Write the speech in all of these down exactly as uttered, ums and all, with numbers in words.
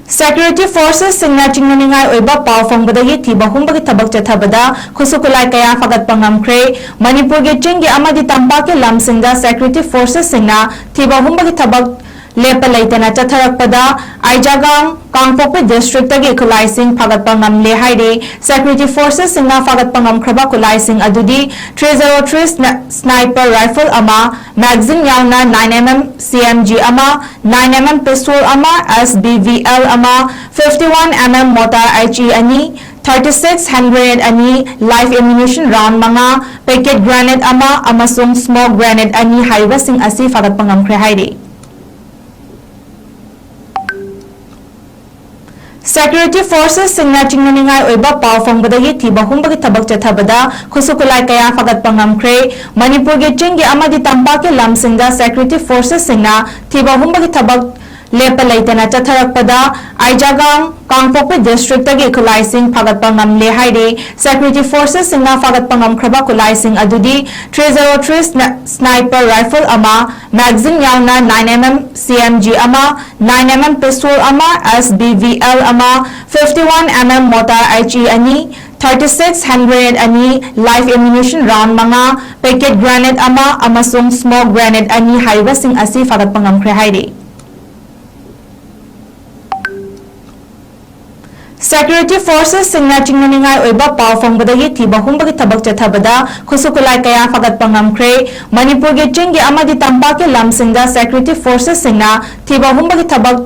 Security forcesꯁꯤꯡꯅ ꯆꯤꯡꯅꯅꯤꯡꯉꯥꯏ ꯑꯣꯏꯕ ꯄꯥꯎ ꯐꯪꯕꯗꯒꯤ ꯊꯤꯕ ꯍꯨꯝꯕꯒꯤ ꯊꯕꯛ ꯆꯠꯊꯕꯗ ꯈꯨꯠꯁꯨ ꯈꯨꯠꯂꯥꯏ ꯀꯌꯥ ꯐꯥꯒꯠꯄ ꯉꯝꯈ꯭ꯔꯦ꯫ ꯃꯅꯤꯄꯨꯔꯒꯤ ꯆꯤꯡꯒꯤ ꯑꯃꯗꯤ ꯇꯝꯄꯥꯛꯀꯤ ꯂꯝꯁꯤꯡꯗ security forcesꯁꯤꯡꯅ ꯊꯤꯕ ꯍꯨꯝꯕꯒꯤ ꯊꯕꯛ ꯂꯦꯞꯄ ꯂꯩꯇꯅ ꯆꯠꯊꯔꯛꯄꯗ ꯑꯥꯏꯖꯥꯒꯥꯡ, ꯀꯥꯡꯄꯣꯛꯄꯤ districtꯇꯒꯤ ꯈꯨꯠꯂꯥꯏꯁꯤꯡ ꯐꯥꯒꯠꯄ ꯉꯝꯂꯦ ꯍꯥꯏꯔꯤ꯫ Security forcesꯁꯤꯡꯅ ꯐꯥꯒꯠꯄ ꯉꯝꯈ꯭ꯔꯕ ꯈꯨꯠꯂꯥꯏꯁꯤꯡ ꯑꯗꯨꯗꯤ three zero three sni-, sniper rifle ꯑꯃ, magazine ꯌꯥꯎꯅ nine MM CMG ꯑꯃ, nine MM pistol ꯑꯃ, SBVL ꯑꯃ, fifty one MM mortar ICE ꯑꯅꯤ, thirty six hand grenade ꯑꯅꯤ, live ammunition round ꯃꯉꯥ, packet grenade ꯑꯃ ꯑꯃꯁꯨꯡ smoke grenade ꯑꯅꯤ ꯍꯥꯏꯔꯤꯕꯁꯤꯡ ꯑꯁꯤ ꯐꯥꯒꯠꯄ ꯉꯝꯈ꯭ꯔꯦ ꯍꯥꯏꯔꯤ꯫ Security forcesꯁꯤꯡꯅ ꯆꯤꯡꯅꯅꯤꯡꯉꯥꯏ ꯑꯣꯏꯕ ꯄꯥꯎ ꯐꯪꯕꯗꯒꯤ ꯊꯤꯕ ꯍꯨꯝꯕꯒꯤ ꯊꯕꯛ ꯆꯠꯊꯕꯗ ꯈꯨꯠꯁꯨ ꯈꯨꯠꯂꯥꯏ ꯀꯌꯥ ꯐꯥꯒꯠꯄ ꯉꯝꯈ꯭ꯔꯦ꯫ ꯃꯅꯤꯄꯨꯔꯒꯤ ꯆꯤꯡꯒꯤ ꯑꯃꯗꯤ ꯇꯝꯄꯥꯛꯀꯤ ꯂꯝꯁꯤꯡꯗ security forcesꯁꯤꯡꯅ ꯊꯤꯕ ꯍꯨꯝꯕꯒꯤ ꯊꯕꯛ ꯂꯦꯞꯄ ꯂꯩꯇꯅ ꯆꯠꯊꯔꯛꯄꯗ ꯑꯥꯏꯖꯥꯒꯥꯡ, ꯀꯥꯡꯄꯣꯛꯄꯤ districtꯇꯒꯤ ꯈꯨꯠꯂꯥꯏꯁꯤꯡ ꯐꯥꯒꯠꯄ ꯉꯝꯂꯦ ꯍꯥꯏꯔꯤ꯫ Security forcesꯁꯤꯡꯅ ꯐꯥꯒꯠꯄ ꯉꯝꯈ꯭ꯔꯕ ꯈꯨꯠꯂꯥꯏꯁꯤꯡ ꯑꯗꯨꯗꯤ three zero three sni-, sniper rifle ꯑꯃ, magazine ꯌꯥꯎꯅ nine MM CMG ꯑꯃ, nine MM pistol ꯑꯃ, SBVL ꯑꯃ, fifty one MM mortar ICE ꯑꯅꯤ, thirty six hand grenade ꯑꯅꯤ, live ammunition round ꯃꯉꯥ, packet grenade ꯑꯃ ꯑꯃꯁꯨꯡ smoke grenade ꯑꯅꯤ ꯍꯥꯏꯔꯤꯕꯁꯤꯡ ꯑꯁꯤ ꯐꯥꯒꯠꯄ ꯉꯝꯈ꯭ꯔꯦ ꯍꯥꯏꯔꯤ꯫ Security forcesꯁꯤꯡꯅ ꯆꯤꯡꯅꯅꯤꯡꯉꯥꯏ ꯑꯣꯏꯕ ꯄꯥꯎ ꯐꯪꯕꯗꯒꯤ ꯊꯤꯕ ꯍꯨꯝꯕꯒꯤ ꯊꯕꯛ ꯆꯠꯊꯕꯗ ꯈꯨꯠꯁꯨ ꯈꯨꯠꯂꯥꯏ ꯀꯌꯥ ꯐꯥꯒꯠꯄ ꯉꯝꯈ꯭ꯔꯦ꯫ ꯃꯅꯤꯄꯨꯔꯒꯤ ꯆꯤꯡꯒꯤ ꯑꯃꯗꯤ ꯇꯝꯄꯥꯛꯀꯤ ꯂꯝꯁꯤꯡꯗ security forcesꯁꯤꯡꯅ ꯊꯤꯕ ꯍꯨꯝꯕꯒꯤ ꯊꯕꯛ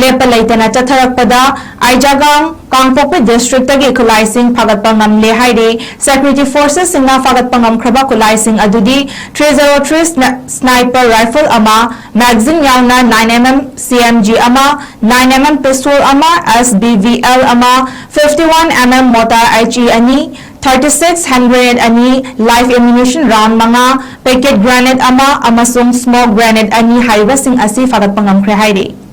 ꯂꯦꯞꯄ ꯂꯩꯇꯅ ꯆꯠꯊꯔꯛꯄꯗ ꯑꯥꯏꯖꯥꯒꯥꯡ, ꯀꯥꯡꯄꯣꯛꯄꯤ districtꯇꯒꯤ ꯈꯨꯠꯂꯥꯏꯁꯤꯡ ꯐꯥꯒꯠꯄ ꯉꯝꯂꯦ ꯍꯥꯏꯔꯤ꯫ Security forcesꯁꯤꯡꯅ ꯐꯥꯒꯠꯄ ꯉꯝꯈ꯭ꯔꯕ ꯈꯨꯠꯂꯥꯏꯁꯤꯡ ꯑꯗꯨꯗꯤ three zero three sni-, sniper rifle ꯑꯃ, magazine ꯌꯥꯎꯅ nine MM CMG ꯑꯃ, nine MM pistol ꯑꯃ, SBVL ꯑꯃ, fifty one MM mortar ICE ꯑꯅꯤ, thirty six hand grenade ꯑꯅꯤ, live ammunition round ꯃꯉꯥ, packet grenade ꯑꯃ ꯑꯃꯁꯨꯡ smoke grenade ꯑꯅꯤ ꯍꯥꯏꯔꯤꯕꯁꯤꯡ ꯑꯁꯤ ꯐꯥꯒꯠꯄ ꯉꯝꯈ꯭ꯔꯦ ꯍꯥꯏꯔꯤ꯫